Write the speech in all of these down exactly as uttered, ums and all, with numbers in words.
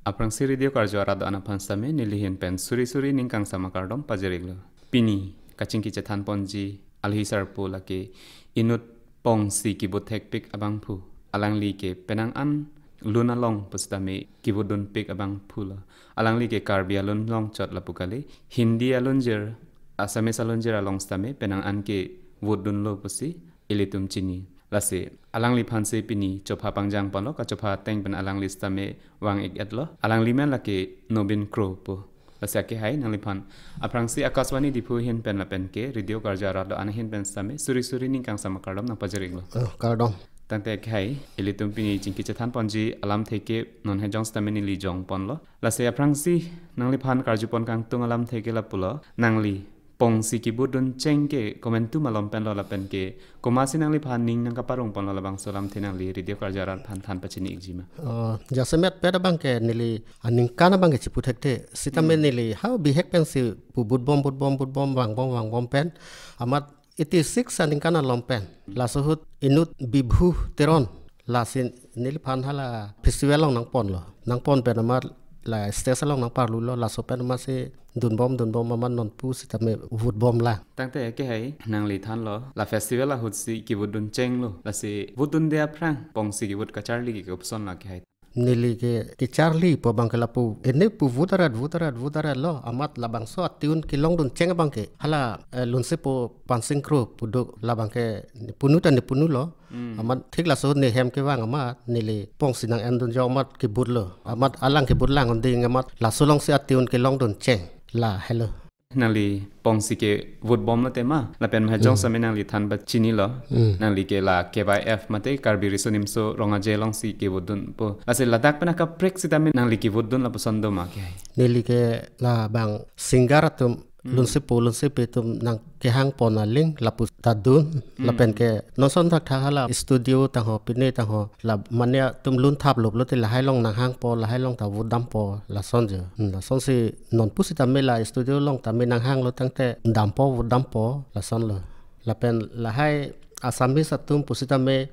Aphrangsi radio karju arat do-an aphan sitame neli ahin pen suri suri ning kangsam akardom pajir-iklo. Pini kachingki chethan ponji alhi sarpo lake inut pongsi kivot thekpik abangphu. Alangli ke penang an lun along pusitame kivot dunpik abangphu lo. Alangli ke Karbi alun along chot lapu kali, Hindi alunjir, Assamese alunjir along sitame penang an kevot dunlo pusi ilitum chini. Lasi alangliphan si pini chopha pangjang ponlo, kachopha ateng pen alangli sitame vang-ik-etlo. Alangli men lake Nobin Kro pu. Lasi akehai nangliphan aphrangsi Akashvani Diphu ahin pen lapen ke radio karju arat do-an ahin pen sitame suri suri ning kangsam akardom nangpajir-iklo. Oh, kardom. Tangte akehai, ilitum pini chingki chethan ponji alamthe ke non hejong sitame neli jong ponlo. Lasi aphrangsi nangliphan karju pon kangtung alamthe ke lapulo, nangli pongsi kivot duncheng ke komantu malom penlo lapen ke komatsi nangliphan ning nangkaparong ponlo, labangso alamthe nangli radio karju arat aphan than pachini-ikji ma? Oh, jasemet pet abang ke neli aningkan abang ke chipu thekthe. Sitame Hmm. neli ha bihek pensi pu votbom, votbom, votbom, vangbom, vangbom pen. Amat eighty-six aningkan along pen. Laso ahut inut Bibhu Teron. Lasi neliphan hala festival along nangponlo. Nangpon pen amat la stage along nangparlulo. Laso pen amatsi dunbom, dunbom amat nonpu sitame votbom lang. Tangte akehai nangli thanlo, la festival ahutsi kivot dunchenglo. Lasi vot dunde aphrang pongsi kivot kacharli ke kopuson lo akehai? Neli ke kacharli pu abang ke lapu, ene pu vot arat, vot arat, vot arat lo. Amat labangso a-tune kelong duncheng abang ke hala, eh, Lunsepo Pansing Kro pu do, labang ke nepunu ta nepunu lo. Hmm. Amat thik laso ne hem kevang amat neli pongsi nang-en dunjok amat kivotlo. Amat alang kivot lang onding amat laso alongsi a-tune kelong duncheng. La helo. Nangli pongsi kevotbomlo tema, lapen mahejong Hmm. sitame nangli than pachinilo. Hmm. Nangli ke la K Y F mate Karbi Riso Nimso Rong Aje alongsi kevot dunpo. Lasi ladak pen akaprek sitame nangli kivot dun lapuson do ma akehai? Neli ke labang singer atum Hmm. Lunsepo, Lunsepi atum nangkehang pon aling lapu ta dun. Hmm. Lapen ke non ason thakthak hala studio tangho, pine tangho, la mane atum lun thaplo pulote lahai along nanghangpo, lahai along ta vot dampo, lason je. Hmm, lasonsi nonpu sitame la studio along tame nanghanglo tangte dampo, vot dampo, lasonlo. Lapen lahai Assamese atum pusitame,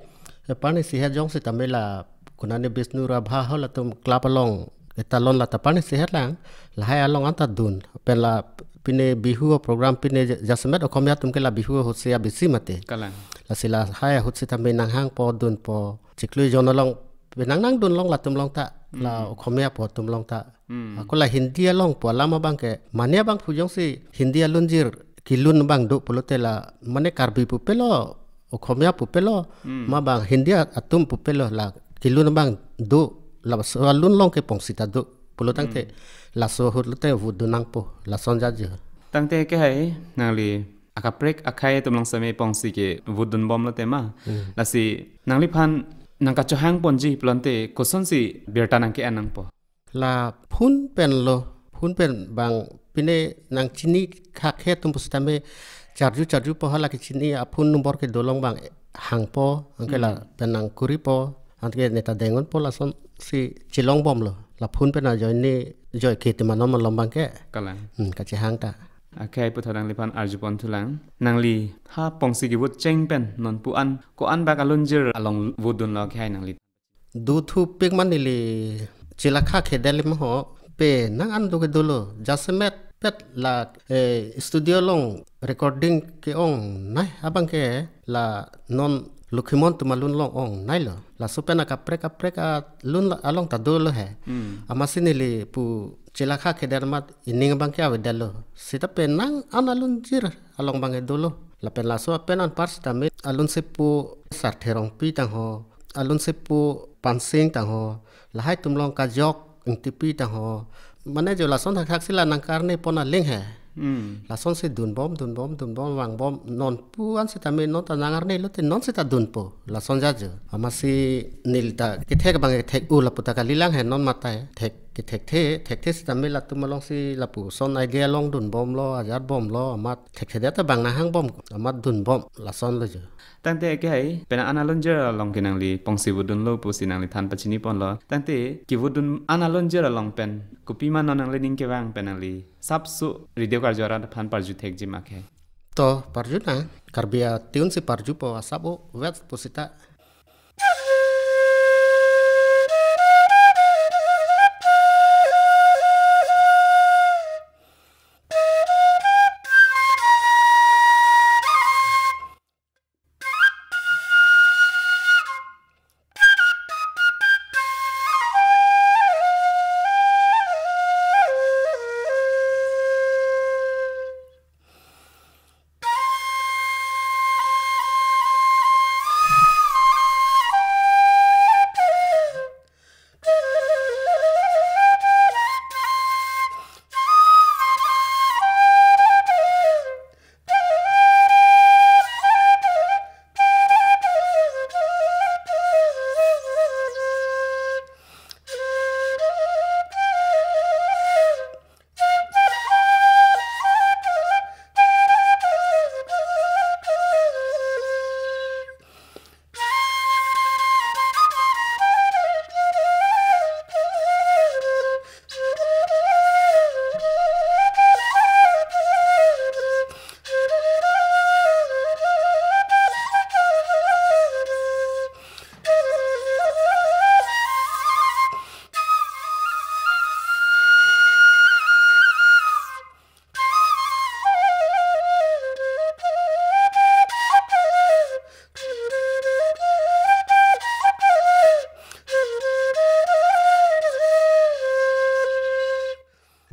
eh, pani sihet jong sitame la konane Bishnu Rabha hol atum club along ketalon la ta pani sihet lang, lahai along anta dun. Pen la pine Bihu program pine jasemet Okhomia atum ke la Bihu ahutsi abisi mate. Kalang. Lasi lahai ahut sitame nanghangpo, dunpo. Chiklo ejon along penang nangdun long latum along ta, la Hmm. Okhomia po atum along ta. Hmm. Ako la Hindi along po alam abang ke, mane abangphu jongsi Hindi alunjir kelun abang do pulote la, mane Karbi pupelo, Okhomia pupelo, Hmm. ma bang Hindi atum pupelo la kelun abang do, laso alun along ke pongsi ta do pulo tangte, Hmm. laso ahut lote vot dun nangpo, lason jaje. Tangte akehai nangli akaprek akhei atum along sitame pongsi kevot dunbomlo tema. Hmm. Lasi nangliphan nangkachohang ponji pulote kosonsi birta nangke-en nangpo? La phone pen lo, phone pen bang pine nangchini khakhe atum pusitame charju charjupo, hala kechini a-phone number kedo along bang hangpo, anke la Hmm. pen nangkuripo, anke neta dengonpo, lasonsi chelongbomlo. La phone pen ajoine joike ti manom malom abang ke. Kalang. Hmm, kachehang ta. Akehai puthot nangliphan arju pon thulang. Nangli ha pongsi kevot cheng pen nonpu an ko-an bak alunjir along vot dunlo akehai nangli? Dothupik ma neli Chilakha Khede alim ho, penang an do ke dolo. Jasemet pet la, eh, studio along recording ke-ongnei abang ke la non Lokhimon atum alun along ongneilo. Laso pen akaprek kaprek alun la-, along ta dolo he. Hmm. Amatsi neli pu Chilakha Khede amat ining abang ke avedetlo. Sita penang an alunjir along abang ke dolo. Lapen laso pen anpar sitame alunsepo Sarthe Rongpi tangho, alunsepo Pansing tangho, lahai atum along Kajok Ingtipi tangho. Mane jo lason thakthak si la nangkarne pon aling he. Hmm. Lasonsi dunbom, dunbom, dunbom, vangbom, nonpu an sitame non ta nangarne lote non sita dunpo. Lason jaje. Amatsi neli ta kethek abang kethek-o lapu ta kalilang he non matai. Thek, kethekthe, thekthe sitame latum alongsi lapuson idea along dunbomlo, ajatbomlo, amat thekthedet abang nanghangbom, amat dunbom, lasonlo jo. Tangte akehai, penang an alunjir along ke nangli pongsi vot dunlo pusi nangli than pachini ponlo. Tangte kevot dun an alunjir along pen kopima non nangli ning kevang pen nangli sapso radio karju arat aphan parju thekji ma akehai? To, parju nang, Karbi a-tune si parjupo, asap o, wet pusita.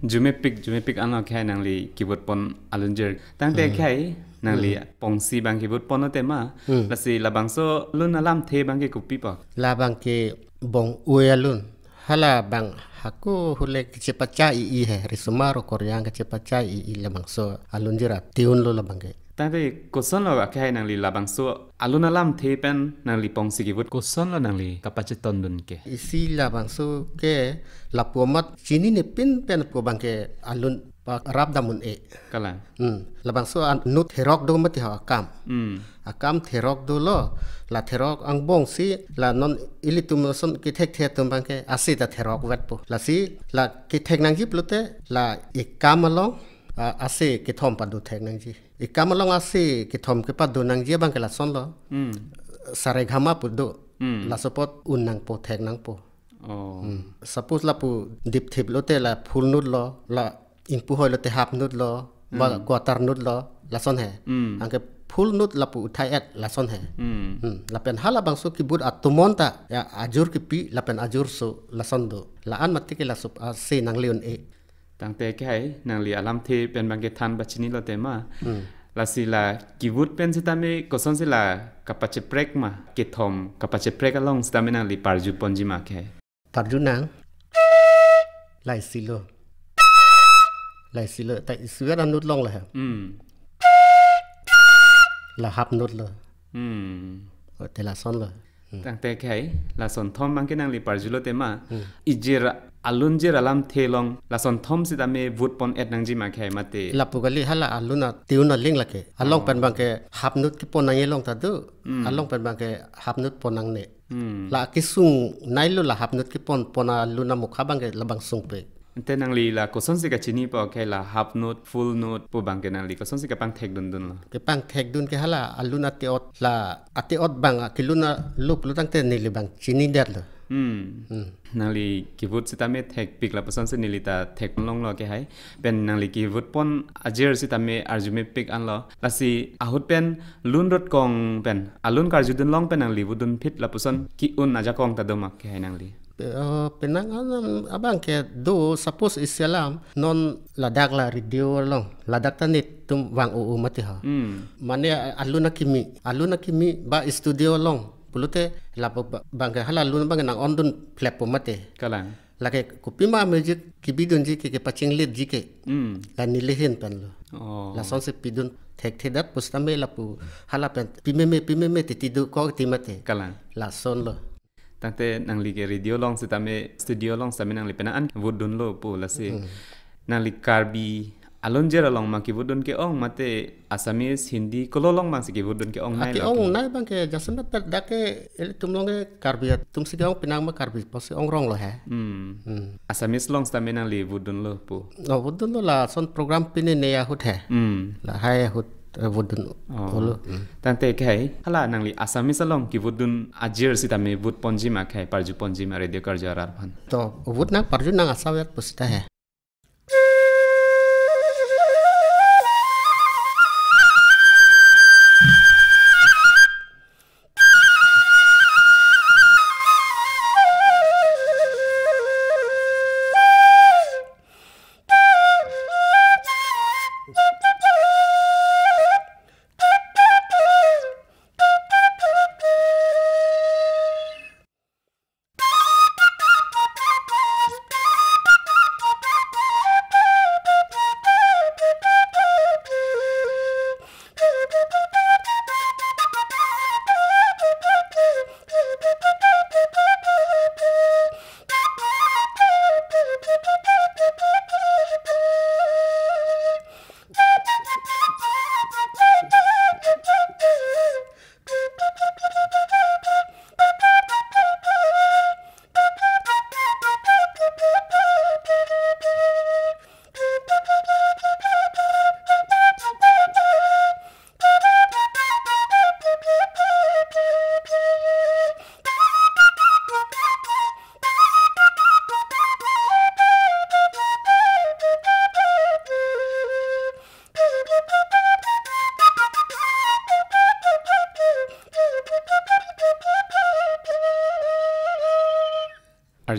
Arjumepik, arjumepik anlo akhei nangli kevotpon alunjir. Tangte Hmm. akhei nangli Hmm. pongsi abang kevotpon atema. Hmm. Lasi labangso alun alamthe abangke kopi po? Labangke bong-oi alun. Hala abang hako hule kechepachai-i he. Risomar o Koreang kechepachai-i labangso alunjir a-tune lo labangke. Tangte kosonlo akhei nangli labangso alun alamthe pen nangli pongsi kevot, kosonlo nangli kapachetondun ke? Isi labangso ke lapu amat chinine pin pen pu abangke alun pa rap dam un-e. Kalang. Hmm. Labangso an-, note therok do mati ha akam. Hmm. Akam therok dolo, la therok angbongsi, la non ilitum ason kethekthe atum abangke ase ta therok vetpo. Lasi, la kethek nangji pulote, la ekam along, a, ase kethom pado thek nangji. Ekam along ase kethom kepado nangji abangke lasonlo. Hmm. Saregama pu do. Hmm. Laso apot un nangpo, thek nangpo. Oh. Hmm. Suppose lapu dipthip lote la full note lo, la ingpu hoi lote half note lo, ba Hmm. quarter note lo, lason he. Hmm. Anke full note lapu uthai-et lason he. Hmm. Hmm. Lapen halabangso kevot atomon ta, ya ajur kepi, lapen ajur so lason do. La-an mati ke laso ase nangli un-e. Tangte akhei, nangli alamthe pen abangke than pachinilo tema. Hmm. Lasi la kevot pen sitame kosonsi la kapacheprek ma, kethom kapacheprek along sitame nangli parjuponji ma akhei? Parju nang. La isi lo. La isi lo. Ta isi vet a-note long la ha. Hmm. La half note lo. Hmm. O, te lasonlo. Hmm. Tangte akhei, lason thom abangke nangli parjulo tema. Hmm. Ijir alunjir alamthe along, lason thom sitame votpon-et nangji ma akhei mate? Lapu kali, hala alun a-tune aling lake. Along Oh. pen abangke half note kepon nangji along ta do. Hmm. Along pen abangke half note pon nangne. Hmm. La kesung nai lo la half note kepon, pon alun amokha abangke labang sungpik. Ante nangli la kosonsi kachini po akhei, la half note, full note pu abangke nangli kosonsi kepangthekdundunlo? Kepangthekdun ke hala alun ate-ot, la ate-ot abang kelun alo pulo tangte neli abang chinidetlo. Hmm. Hmm. Nangli kevot sitame thekpik lapusonsi neli ta thek longlo akhei. Pen nangli kevotpon ajir sitame arjumepik anlo. Lasi ahut pen lun rot kong pen, alun karjudun long pen nangli votdun phit lapuson ke-un ajakong ta do ma akhei nangli? Pe-, oh, penang anam abangke do, suppose isi alam non ladak la radio along, ladak ta netum vang-o-o mati ha. Hmm. Mane alun akimi, alun akimi ba studio along pulote lapu ba-, abangke hala alun abangke nang-ondun pleppo mati. Kalang. Lake kopima music kebidunji ke, kepachingletji ke. Hmm. La neli ahin penlo. Oh. Lasonsi pidun thekthedet pusitame lapu hala pen pimeme pimeme titi dokok ti mati. Kalang. Lasonlo. Tangte nangli ke radio along sitame, studio along sitame nangli penang an votdunlo pu lasi. Hmm. Nangli Karbi alunjir along ma kevotdun ke-ong mate Assamese, Hindi, kolo along abangsi kevotdun ke-ong nai lo? Ke-ong nai abangke, jasemet dak ke ilitum along ke Karbi atumsi ke-ong, penang ma Karbi pusi ong ronglo he. Hmm. Hmm. Assamese along sitame nangli votdunlo pu? Oh, votdunlo, lason program pine ne ahut he. Hmm. Lahai ahut, eh, votdun Oh. Olo. Hmm. Tangte akhei, hala nangli Assamese along kevotdun ajir sitame votponji ma akhei, parjuponji ma radio karju arat aphan? To, vot nang, parju nang, asa vet pusita he.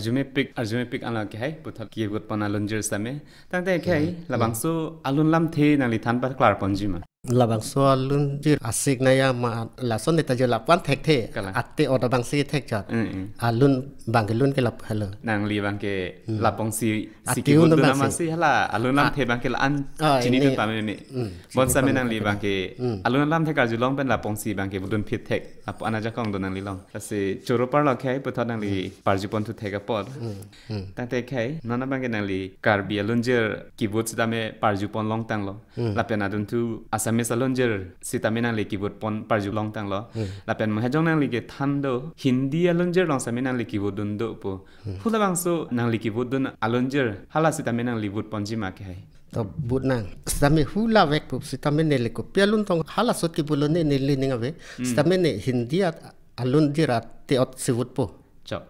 Arjumepik, arjumepik anlo ke hai, puthot kivut pon alunjir sitame. Tangte ke hai, hmm, labangso alun lamthe nangli than paklar ponji ma? Labangso alunjir asik naya ma lason neta jo lapu-an thekthe. Kalang. Ate oda abangsi thekchot. Hmm, hmm. Alun abangke lun ke lap helo. Nangli abangke, hmm, lapongsi si atiu kivut dun abangsi. Amatsi hala alun lamthe, ah, abangke la-an, ah, chinidun ini pameme. Hmm, bon sitame chinidun nangli pameme. Abangke, hmm, alun lamthe karjulong pen lapongsi abangke vutdun phit thek. Lapu-an ajakong do nangli along. Lasi choro parlo ke hai puthot nangli, hmm, parju ponthu thek apot. Hmm, hmm. Tangte ke hai, non abangke nangli Karbi alunjir kivut sitame parju pon longtanglo. Hmm. Lapen adunthu Assamese alunjir sitame nangli kivut pon parju longtanglo. Hmm. Lapen mahejong nangli kethan do, Hindi alunjir along sitame nangli kivut dun do pu. Hmm. Hala labangso nangli kivut dun alunjir, hala sitame nangli vut ponji ma ke hai? To vut nang. Sitame hala vek pu, sitame neli kopi alun tong hala sot kivut lo ne neli ning ave. Hmm. Sitame ne Hindi at alunjir ate otsi vutpo. Chok.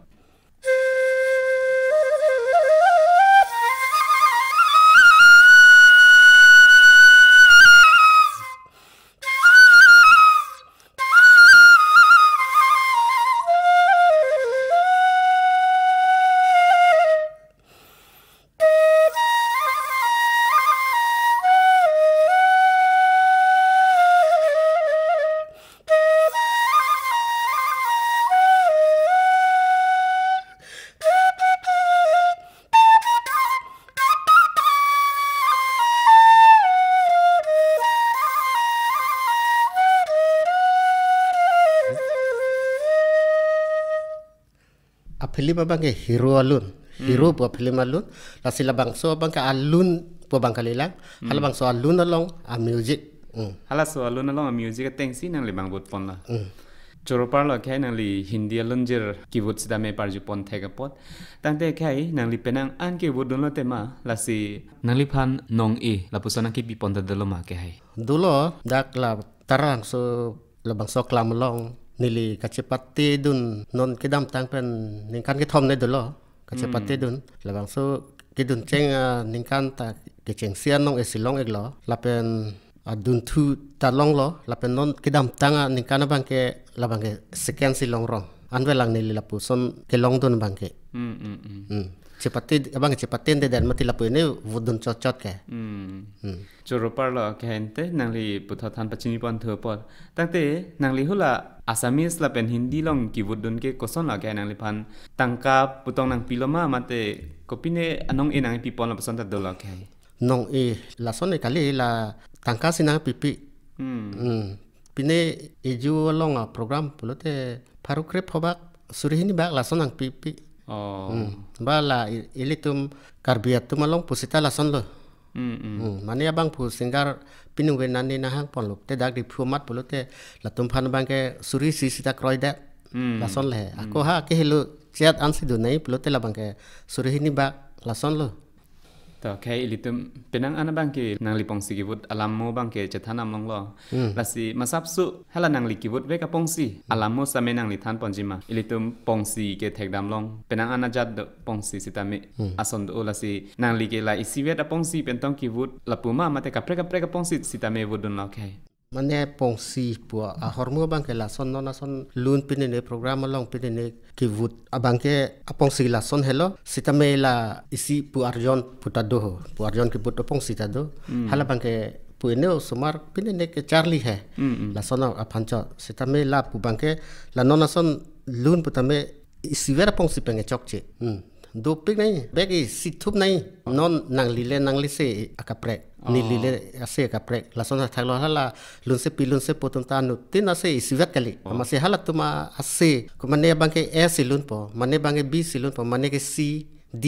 A-film abangke hero alun. Hmm. Hero pu a-film alun. Lasi labangso abangke alun pu abangke lelang. Hmm. Halabangso alun along a-music. Hmm. Halaso alun along a-music atengsi nangli abang vut ponlo. Hmm. Choro parlo ke hai nangli Hindi alunjir kivut sitame parju pon thek apot. Tangte ke hai nangli penang an kivut dunlo tema, lasi nangliphan nong-e lapuson nangkepi pon ta dolo ma ke hai? Dolo, dak la Taralangso labangso aklam along neli kachepate dun non kedamtang pen ningkan kethom ne dolo. Kachepate, hmm, dun. Labangso kedun cheng, ah, ningkan ta kechengsi anong esi long-iklo. Lapen adunthu ta longlo. Lapen non kedamtang aningkan abangke labangke second si longrong. Anvelang neli lapuson kelongdun abangke. Hmm, hmm, hmm. Hmm. Chepate, abang chepate de dan mati lapu ene vutdun chotchot ke. Hmm. Hmm. Choro parlo ke hai ante nangli puthot than pachini ponthu apot. Tangte nangli hala Assamese lapen Hindi along kivutdun ke kosonlo ke hai, nangliphan tangka putong nangpilo ma mate kopine anong-e nangpi ponlo puson ta dolo ke hai? Nong-e lason-e kali, la tangka si nangpipi. Hmm. Hmm. Pine eju along a-program pulote pharo krep phobak suri hini bak lason nangpipi. Oh. Hmm. Ba la i-, ilitum Karbi atum along pusita lasonlo. Hmm, hmm. Hmm. Mane abangphu singer pinung ve nani nanghang ponlo. Te dak Diphu amat pulote latumaphan abangke suri isi sita kroidet. Hmm. Lason le. Hmm. Ako ha kehelo chet ansi dun nai pulote labangke suri hini bak lasonlo. To, ke hai ilitum penang an abangke nangli pongsi kivut alam mo abangke chethan damlonglo. Hmm. Lasi masapso hala nangli kivut vek apongsi, hmm, alam mo sitame nangli than ponji ma? Ilitum pongsi ke thekdamlong. Penang an ajat do pongsi sitame, hmm, ason do, lasi nangli ke la isivet apongsi pen tong kivut lapu ma mate kaprek kaprek apongsi sitame vutdunlo ke hai? Mane pongsi pu ahormu abangke lason non ason lun pinene program along pinene kivut abangke apongsi lason helo, sitame la isi pu arjon pu ta do ho, pu arjon kivut apongsi ta do. Hmm. Hala abangke pu ene osomar pinene kecharli he. Hmm, hmm. Lason a-, aphan chot. Sitame lapu abangke la non ason lun putame isivet apongsi pen kechokche. Hmm. Dopik nai, bek isi thup nai. Non nangli le nangli ase akaprek. Oh. Neli le ase akaprek. Lason athaklo hala lunsepi lunsepo atum ta anuttin ase isivet kali. Oh. Amatsi halatum a-ase, ko mane abangke A si lunpo, mane abangke B si lunpo, mane ke C, D,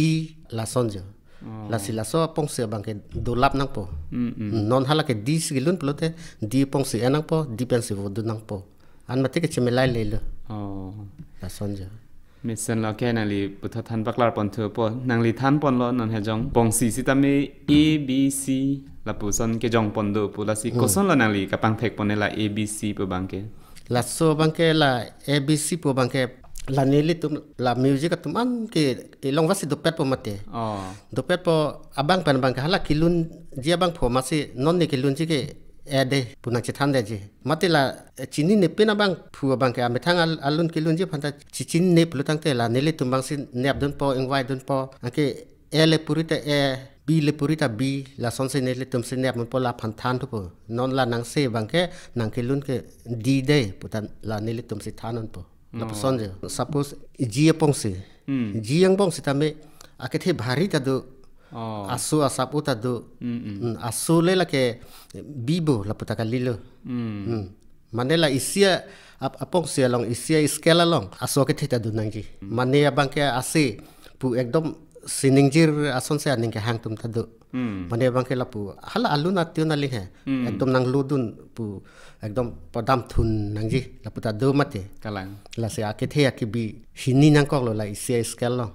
lason jo. Oh. Lasi laso apongsi abangke dolap nangpo. Mm, mm. Non hala ke D si lun pulote, D apongsi en nangpo, D pensi vutdun nangpo. An mate kechemelailelo. Oh. Lason jo. Mesenlo ke nangli puthot than paklar ponthu apot. Nangli than ponlo non hejong pongsi sitame A, B, C lapuson kejong pon do pu, lasi, hmm, kosonlo nangli kapangthek pon la A, B, C pu abangke? Laso abangke la A, B, C pu abangke la nelitum la music atum an ke ilong vasi dopetpo mate. Oh. Dopetpo abang pen abangke hala kelunji abangphu amatsi non ne kelunji ke e de pu nangchethan detji. Mate la, eh, chinine pen abang phu abangke amethang al-, alun kelunji aphanta chi-, chinine pulo tangte la nelitum abangsi nepdunpo, ingvaidunpo. Anke e le puri ta e, b le puri ta b, lasonsi nelitumsi nepdunpo, la aphan thanthupo. Non la nangse abangke nangkelun ke d de pu ta la nelitumsi thandunpo. Lapuson je. Suppose g apongsi. Hmm. G angbong sitame akethe bhari ta do. Oh. Aso asap-o ta do. Mm, mm. Hmm, aso le lake b bo lapu ta kalilo. Mm. Hmm. Mane la isi a-, ap-, apongsi along, isi a-scale along aso akethe ta do nangji. Mm. Mane abangke ase pu ekdom siningjir asonsi aning kehang atum ta do. Mm. Mane abangke lapu hala alun a-tune aling he. Mm. Ekdom nanglodun pu ekdom padam thun nangji lapu ta do mate. Kalang. Lasi akethe akebi hini nangkoklo la isi a-scale along.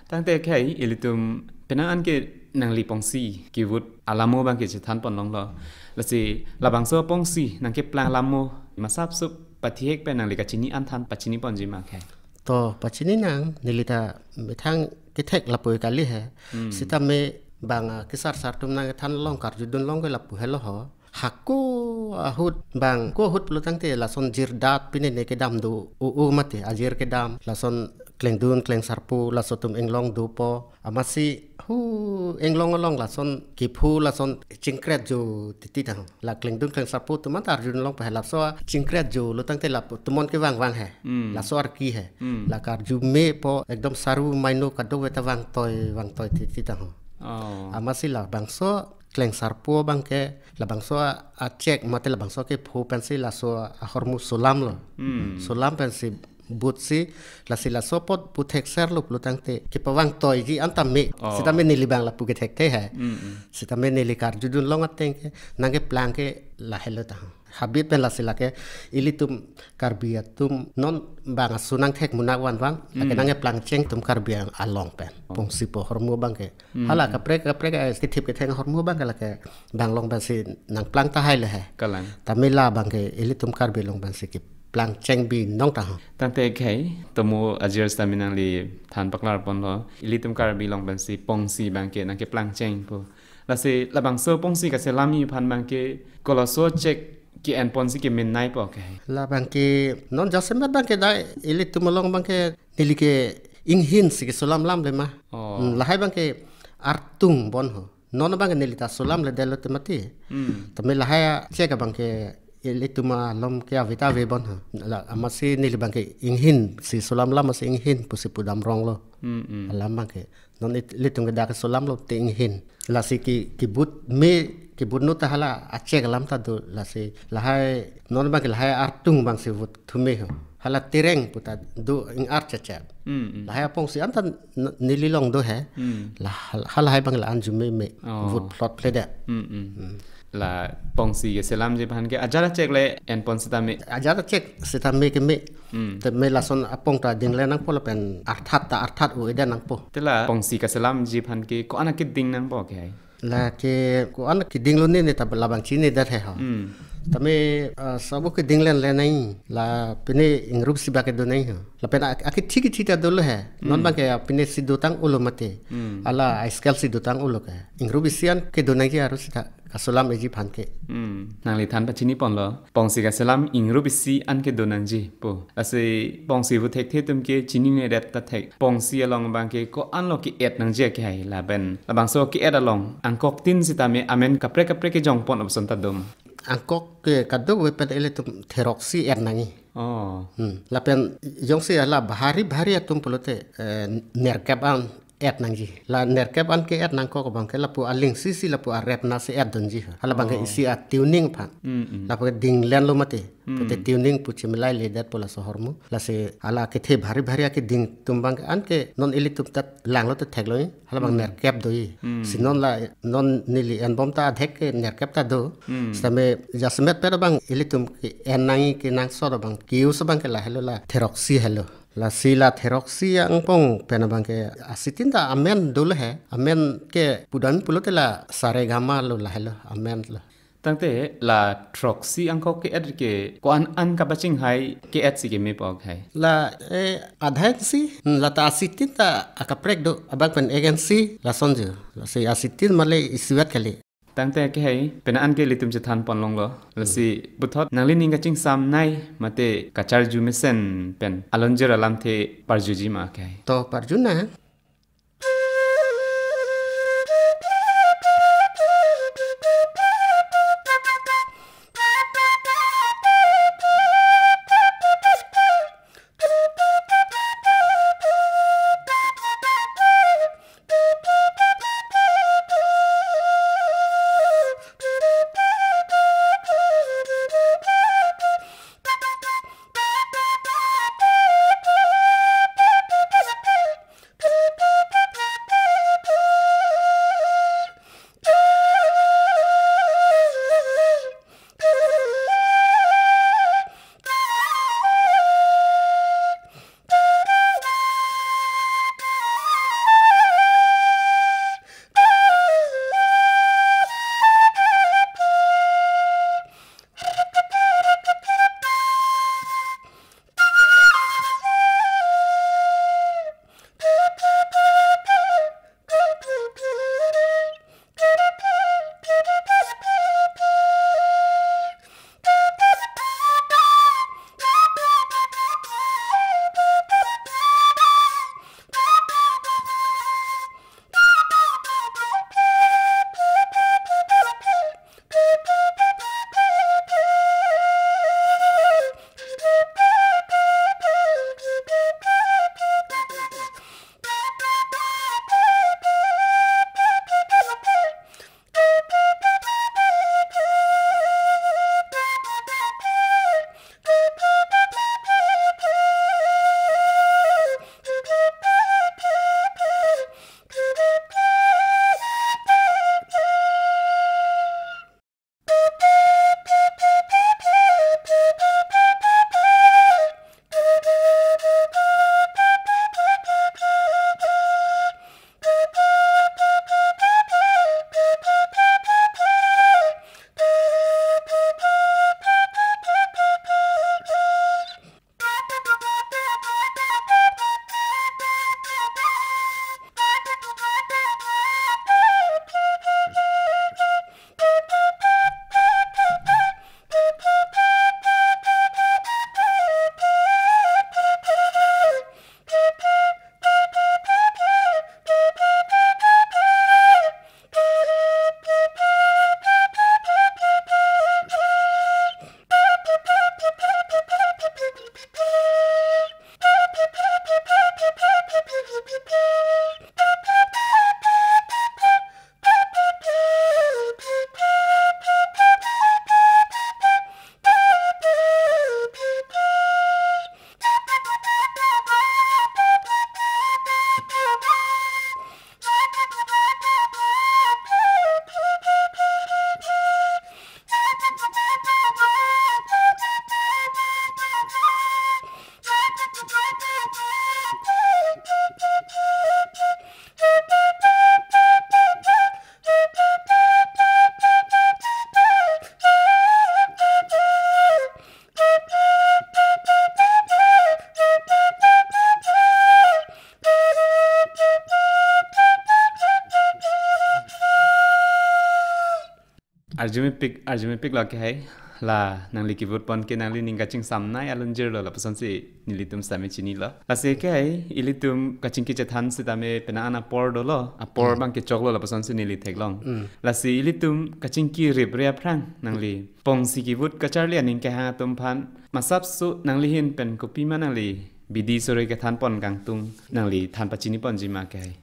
Tangte khei ilitum penang anke nangli pongsi kevut alamo abangke chethanpon longlo. Lasi labangso pongsi nangkeplang alamo masap sup pathihek pen nangli kachini an than pachiniponji ma khei. To pachini nang, neli ta methang kethek lapu kali he. Hmm. Sitame bang, ah, kesarsar atum nangkethan long karjudun long ke lapu helo ho. Hako ahut bang, ko ahut pulo tangte lason jirdat pine ne kedam do o-o mate, ajir kedam, lason klengdun klengsarpo, laso atum inglong dopo. Amatsi hu inglong along lason kepho lason chingkret jo titi tang. La klengdun klengsarpo atum an ta arjudun long pa he, laso chingkret jolo tangte lapu atum an kevang vang he. Hmm. Laso arki he. Hmm. La karju mepo ekdom saru maino kadokave ta vangtoi vangtoi titi tang ho. Oh. Amatsi labangso klengsarpo abangke labangso a-, achek mate labangso kepho pensi laso ahormu solamlo. Hmm. Solam pensi butsi, lasi laso apot puthekserlo pulo tangte kepavangtoiji an ta me. Oh. Sitame neli bang lapu kethekthe he. Hmm, hmm. Sitame neli karjudun long ateng ke nangkeplang ke lahelo ta. Habit pen lasi lake ilitum Karbi atum non bang aso nangthek munak van vang, lake Hmm. nangkeplang cheng atum Karbi Ang-, along pen. Oh. Pongsi pu ahormu abangke. Hmm, Hala hmm. kaprek kaprek, eh, kethip ketheng ahormu abangke lake bang along pensi nangplang tahai le he. Kalang. Tame labangke ilitum Karbi along pensi keplang cheng binong ta ho. Tangte khei, tomo ajir sitame nangli than paklarponlo. Ilitum Karbi along pensi pongsi abangke nangkeplang cheng pu. Lasi labangso pongsi kaselamji aphan abangke kolaso chek ke-enponsi kemenaipo khei. Labangke non jasemet abangke dai ilitum along abangke neli ke inghin si kesolam lamle ma. Oh. Hmm, lahai abangke artung bon ho. Non abangke neli ta solamledetlo te mati. Hmm. Tame lahai achek abangke ilitum along ke ave ta ave bon ho. La amatsi neli abangke inghin si solam lam amatsi inghin pusi pudam ronglo. Hmm, hmm. Alam abangke. Non it-, ilitum ke dak solamlo te inghin. Lasi ke, kebut me, kebut no ta hala achek alam ta do, lasi lahai, non abangke lahai artung abangsi vut thume ho. Hala tereng pu ta do ing-ar chechep. Mm, mm. Lahai apongsi an ta n-, neli along do he. Mm. Lah, hal-, halahai abang la-an arju meme. Oh. Vut phlotphledet. Mm, mm. Mm. La pongsi keselamji aphan ke ajat achek le enpon sitame. Ajat achek sitame keme. Hmm. Tame lason apong ta dinglen nangpo lapen arthat ta arthat o-edet nangpo. Te la pongsi kaselamji aphan ke ko-an akeding nangpo ke hai? Lake ko-an kedinglo ne ne ta labang chinidet he ho. Hmm. Tame, ah, sabo kedinglen le nai. La pine ingrup si abangke do nai ho. Lapen ak-, akethik kethik ta dolo he. Non Hmm. abangke pine si dotang-olo mate. Hmm. Hala a-scale si dotang-olo ke. Ingrup isi an kedo nangji aro sita kaselamji aphan ke. Hmm. Nangli than pachiniponlo. Pongsi kaselam ingrup isi an kedo nangji pu. Lasi pongsi pu thekthe atum ke chininedet ta thek. Pongsi along abangke ko-anlo ke-et nangji ke hai lapen labangso ke-et along angkoktin sitame amen kaprek kaprek kejongpon opson ta dum. Angkok ke kadokave pen ilitum theroksi et nangji. Oh. Hmm. Lapen jongsi hala bhari bhari atum pulote, eh, nerkep an et nangji. La nerkep an ke-et nangkok abangke lapu aling sisi lapu arep na si etdunji. Hala abangke Oh. isi a-tuning aphan. Mm, mm. Lapu dinglenlo mate. Mm. Pute tuning pu chimilai ledet pu laso ahormu. Lasi hala kethe bhari bhari akeding atum abangke anke non ilitum ta langlo te theklo. Hala abang Mm. nerkep do-i. Mm. Si non la non neli enbom ta adhek ke nerkep ta do. Mm. Sitame jasemet pen abang ilitum ke-en nangji kenangsot abang ke-use abangke lahelo la theroksi helo. Lasi la theroksi angbong pen abangke asitin ta amen dolo he. Amen ke pudam pulote la saregama lo lahelo amen lo. Tangte la theroksi angkok ke-et ke ko-an an kapachinghai ke-et si kemepo ke hai? La, eh, adhan si, hmm, la ta asitin ta akaprek do, abang pen egen si, lason jo. Lasi asitin male isivet kali. Tangte ke hai, penang an ke ilitum chethan pon longlo. Lasi puthot nangli ning kachingsamnei mate kacharju mesen pen alonjir alamthe parjuji ma ke hai. To parjuna. Arjumepik, arjumepik lo ke hai. La nangli kevut pon ke nangli ning kachingsamnei alonjir lo, lapusonsi nelitum sitame chinilo. Lasi ke hai, ilitum kachingki chethan sitame penang an apor dolo, apor Hmm. bang kechoklo, lapusonsi neli theklong. Hmm. Lasi ilitum kachingki rip re aphrang nangli pongsi kevut kacharli aning kehang atum aphan masapso nangli ahin pen kopima nangli bidi sore kethan pon kangtung, nangli than pachini ponji ma ke hai.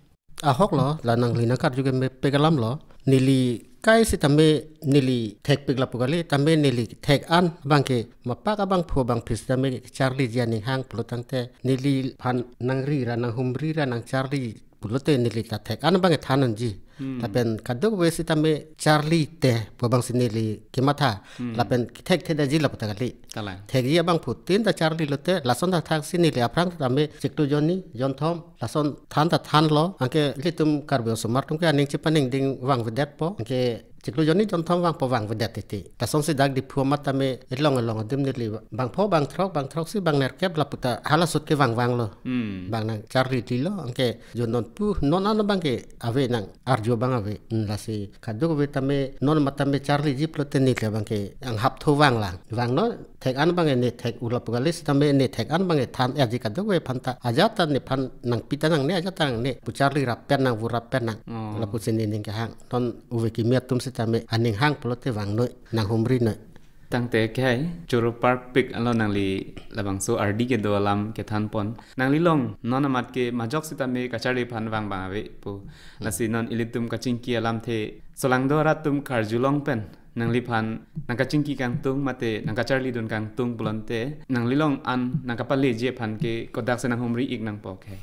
Ahok lo, la nangli nangkarju kemepik alam lo. Neli kai sitame neli thekpik lapu kali, tame neli thek an abang ke mapak abangphu abangphi sitame charliji aning hang pulo tangte neliphan nangri ra nanghumri ra nangcharli pulote neli ta thek an abang ke than nangji. Hmm. Lapen kadokave sitame charlite pu abangsi neli kematha. Hmm. Lapen thekthedetji lapu ta kali. Kalang. Thekji abangphutin ta charli lote lason thakthaksi neli aphrang tame chiklo jonni, jonthom, lason than ta thanlo, anke ilitum Karbi osomar atum ke aning chepaningding vangvedetpo, anke chiklo jonni jonthom vangpo, vangvedet titi. Lasonsi dak Diphu amat tame elong elong adim neli bangpho bangthrok bangthroksi bangnerkep laputa hala sut kevang vanglo. Hmm. Bang nangcharlilo, anke jo non pu non an abangke ave, nang arju abang ave. Hmm, lasi kadokave tame non amat tame charliji pulote neli abangke anghap tho vanglang. Vangnon, thek an abangke ne thek-u lapu kali, sitame ne thek an abangke than-etji kadokave aphanta, ajat ta nephan nangpi ta nangne, ajat ta nangne pu charli rap pen nang, vu rap pen nang. Oh. Lapusi nening kehang. Non ove kimi atum sitame aning hang pulote vangnoi, nanghumrinoi. Tangte kehai, choro parpik alo nangli labangso ardi kedo alam kethanpon. Nangli long, non amat ke majok sitame kacharli aphan vang abang ave pu. Lasi non ilitum kachingki alamthe, solangdo arat atum karjulong pen nangliphan nangkachingki kangtung mate nangkacharlidun kangtung pulote, nangli long an nangkapaleji aphan ke kodaksi nanghumri-ik nangpo kehai?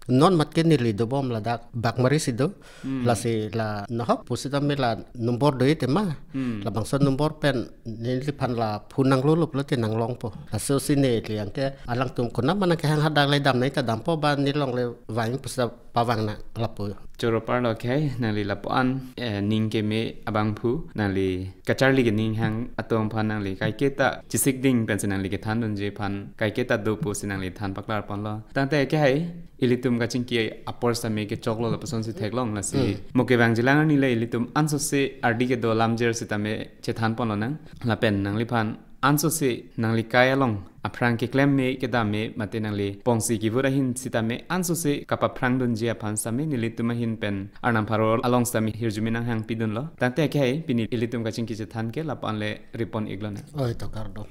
Non amat ke neli dobom ladak Bakmari si do. Hmm. Lasi la nahok pusitame la nombor do tema. Hmm. Labangso nombor pen neliphan la phone nanglolo pulote nanglongpo. Lasosi neli anke alangtum konat ma nangkehang hadak le damnoi ta dampo, ba nelongle vang pusi pavang nang lapu. Choro parlo kehai, nangli lapu-an, eh, ning keme abangphu, nangli kacharli kening hang atum aphan nangli kaiketa chisikding pensi nangli kethandunji aphan kaiketa do pusi nangli than paklarponlo. Tangte kehai, ilitum kachingki apor sitame kechoklo lapusonsi theklong lasi. Hmm. Mo kevangjilang arni le ilitum ansose ardi kedo alam jer sitame chethanponlonang. Lapen nangliphan ansose nangli kai along aphrang keklem me kedam me mate nangli pongsi kevur ahin sitame ansose kapaphrangdunji aphan sitame nelitum ahin pen Arnam pharo along sitame hirjume nanghangpidunlo. Tangte kehai pini ilitum kachingki chethan ke lapu-an le ripon-iklonang. Oi, to kardom.